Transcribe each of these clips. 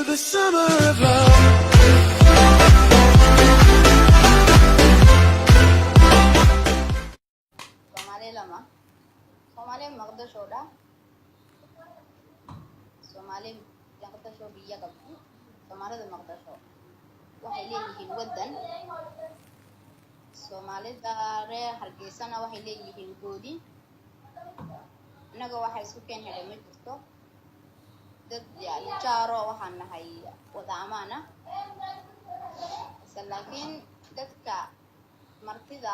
The summer of love. Soomaali lama Soomaali Maqdishoodha. Soomaali Maqdisho biyya qabdi. Soomaalida Maqdisho waxay leeyihiin waddan. Soomaalida reer Hargeysana waxay leeyihiin goodi. Innaga waxa isku keen helay ma jirto. Dad yani jaaro waxaan nahay wada amaana ise, laakiin dadka martida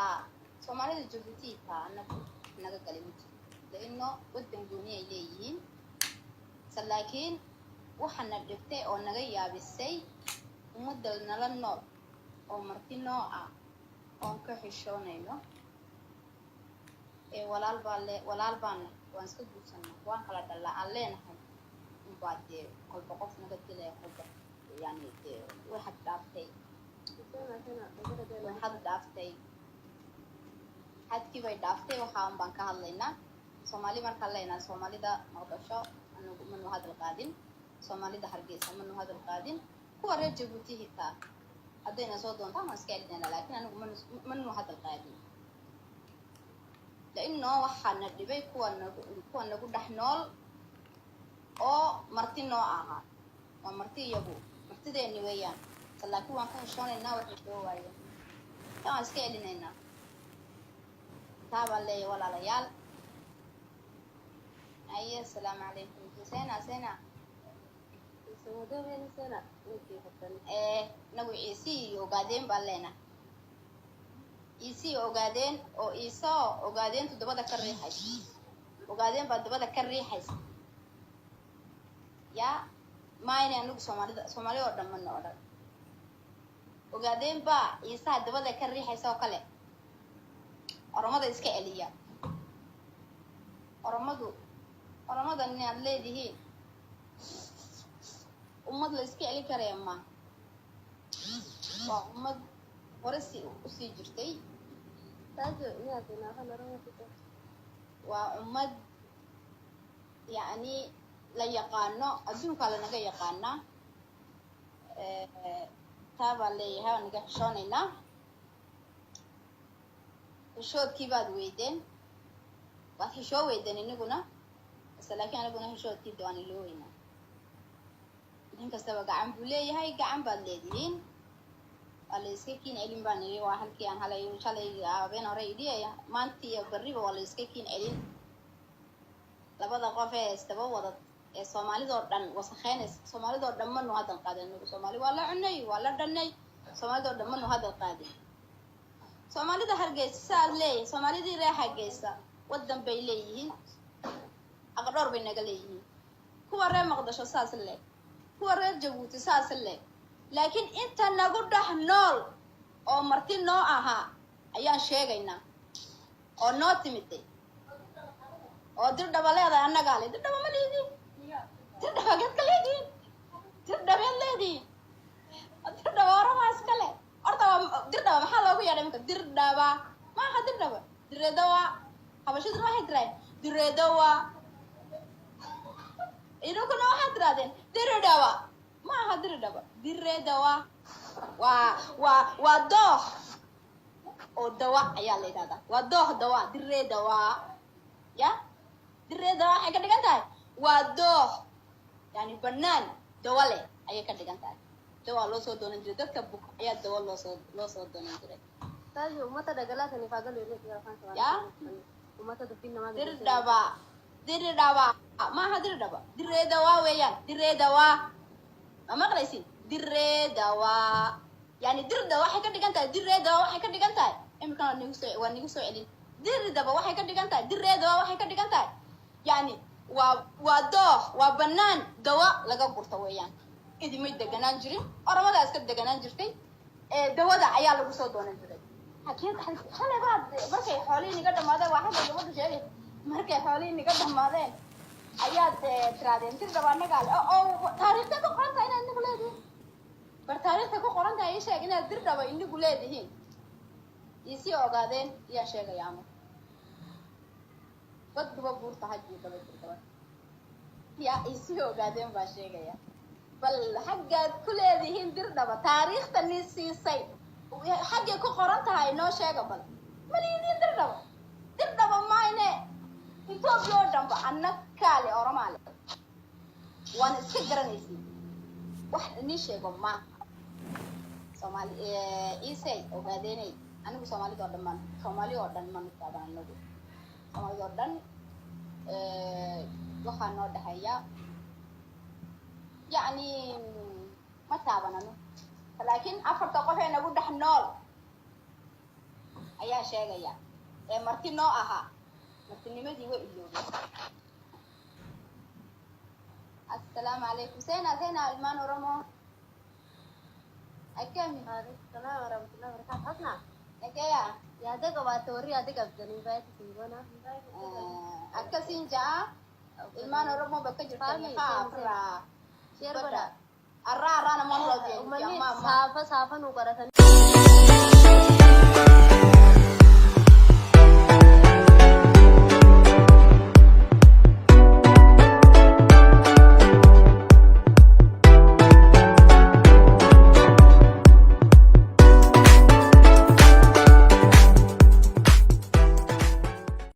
Soomaalida Jabuuti taa anagu naga galay ma jirto, laino waddan gooni ay leeyihiin ise. Laakiin waxaana dhibtay oo naga yaabisay ummadda nala nool oo marti noo ah oon ka xishoonayno ee walaal baa le, walaal baana waan iska guursanaa, waan kala dhallaa aan leenahay unbaa dee kolba qof naga dilaya, kolba yani dee way xad dhaaftay, way xad dhaaftay, xadkii bay dhaaftay. Waxaa un baan ka hadlaynaa Soomaali markaan leenahay Soomaalida Muqdisho anagu manu hadal qaadin, Soomaalida Hargeysa manu hadal qaadin, kuwa reer Jabuuti xitaa haddayna soo doontaan waan iska celinayna, laakiin anigu manu hadal qaadin, laino waxaana dhibay kuwa nagu dhex nool oo marti noo ahaa. Waa marti iyagu, martideeni weeyaan se, laakiin waan ka heshoonaynaa. Waxay soo waayeen taa waan iska celinaynaa. Taa baan leeyahay, walaalayaal. Aye, asalaamu calaykum. Sena sena. Nagu Ciisi iyo Ogaadeen baan leenahay, Ciisi iyo Ogaadeen oo Iisoo Ogaadeentu dabada ka riixaysa, Ogaadeen baa dabada ka riixaysa. Yaa maayna anigu Soomaalida, Soomaali oo dhan mana odhan. Ogaadeen baa Ciisaha dabada ka riixaysa oo kale Oromada iska celiya. Oromadu, Oromadan inaad leedihiin ummad la iska celin karaya ma waa ummad hore si usii jirtay, waa ummad yacni la yaqaano, adduunkaa lanaga yaqaanaa. Taa baan leeyahay, waan naga xishoonaynaa. Xishoodkii baad weydeen, waad xishoo weydeen iniguna base, laakiin aniguna xishoodkii de waan ilooweynaa. Nin kastaba gacan buu leeyahay, gacan baad leedihiin, waa la iska kiin celin baan iri. Waa halkii aan halay shalay, habeen hore idhi, maanta iyo berriba waa la iska kiin celin. Labada qof ee istaba wada ee Soomaalidoo dhan wasakheynaysa, Soomaalidoo dhan manu hadal qaadin anigu. Soomaali waa la cunay, waa la dhanay, Soomaalidoo dhan manu hadal qaadin. Soomaalida Hargeysa saad leeyahay, Soomaalidii reer Hargeysa waddan bay leeyihiin, aqdhowr bay naga leeyihiin. Kuwa reer Maqdisho saas le, kuwa reer Jabuuti saas le, laakiin inta nagu dhex nool oo marti noo ahaa ayaan sheegaynaa oo noo timiday oo Dirdhaba leedahay. Annagaa le, Dirdhaba ma liidin, Dirdhaba geedka leedihin, Dirdhabeed leedihin, Dirdhaba Oramaa iskale. Horta waa Dirdhaba, maxaa loogu yeedhay marka Dirdhaba? Maaha Dirdhaba, Diredawa. Habashaduna waxay tirahdeen Diredawa, idinkuna waxaad tirahdeen Diridhaba. Maaha Diridhaba, Diredawa waa doox oo dawa ayaa la yidhahdaa, waa doox dawa, Diredawa. Ya Diredawa waxay ka dhigan tahay waa doox, yani banaan dawa leh ayay ka dhigan tahay. Dawa loo soo doonan jiray, dadka buk ayaa dawa loosoo doonan jiray. Ya Dirdhaba, Diridhaba maaha, Diridhaba Diredawa weeyaan. Diredawa ma maqlaysin? Diredawa yani Dirdhawa waxay ka dhigan tahay, Diredawa waxay ka dhigan tahay, imikana waa nigu soo celin. Diridhaba waxay ka dhigan tahay, Diredawa waxay ka dhigan tahay yani waa doox, waa banaan dawa laga gurto weeyaan. Idimay deganaan jirin, Oramadaa iska deganaan jirtay ee dawada ayaa lagu soo doonan jiray. Laakiin shalay baad markay xoolihii niga dhamaadeen, waa xagga gabadhu sheegay, markay xoolihii niga dhamaadeen ayaad tiraadeen Dirdhaba annagaa le. Oo taariikhda ku qoran tahay inaad inagu leedihiin, bar taariikhda ku qoran tahay ii sheeg inaad Dirdhaba inagu leedihiin. Iisii ogaadeen iyaan sheegaya ama badduba buurta hajiyo daba Dirdhaba yaa iisii ogaadeen baa sheegaya. Bal xaggaad ku leedihiin Dirdhaba, taariikhta nii siisay xaggay ku qoran tahay noo sheega bal. Malihidiin Dirdhaba, Dirdhaba mayne, Etoobiya oo dhanba annakaale Oromaale waana iska garanaysiin. Wax inii sheego maaha. Soomaali isay ogaadeenay, anigu Soomaalida oo dhan maan, Soomaali oo dhan manu taaban. Anagu Soomaalida oo dhan waxaa noo dhexeeya, yacni, ma taabanano, laakiin afarta qof ee nagu dhex nool ayaa sheegaya ee marti noo ahaa, martinimadii way iloobeen. Assalaamu calaykum. Sena, sena, ilmaan Oromo, akkami? Waalaikumsalam warahmatullahi wabarakatuh. Hasna, Nageya. Yaada qabaate warri yaada qabdanii baay'ee singoona. Akkasiin ja'a, ilmaan Oromoo bakka jirtanii haa ofirraa Share godha. Arraa arraa namoonni Uummanni amma amma saafa saafa nu qoratanii.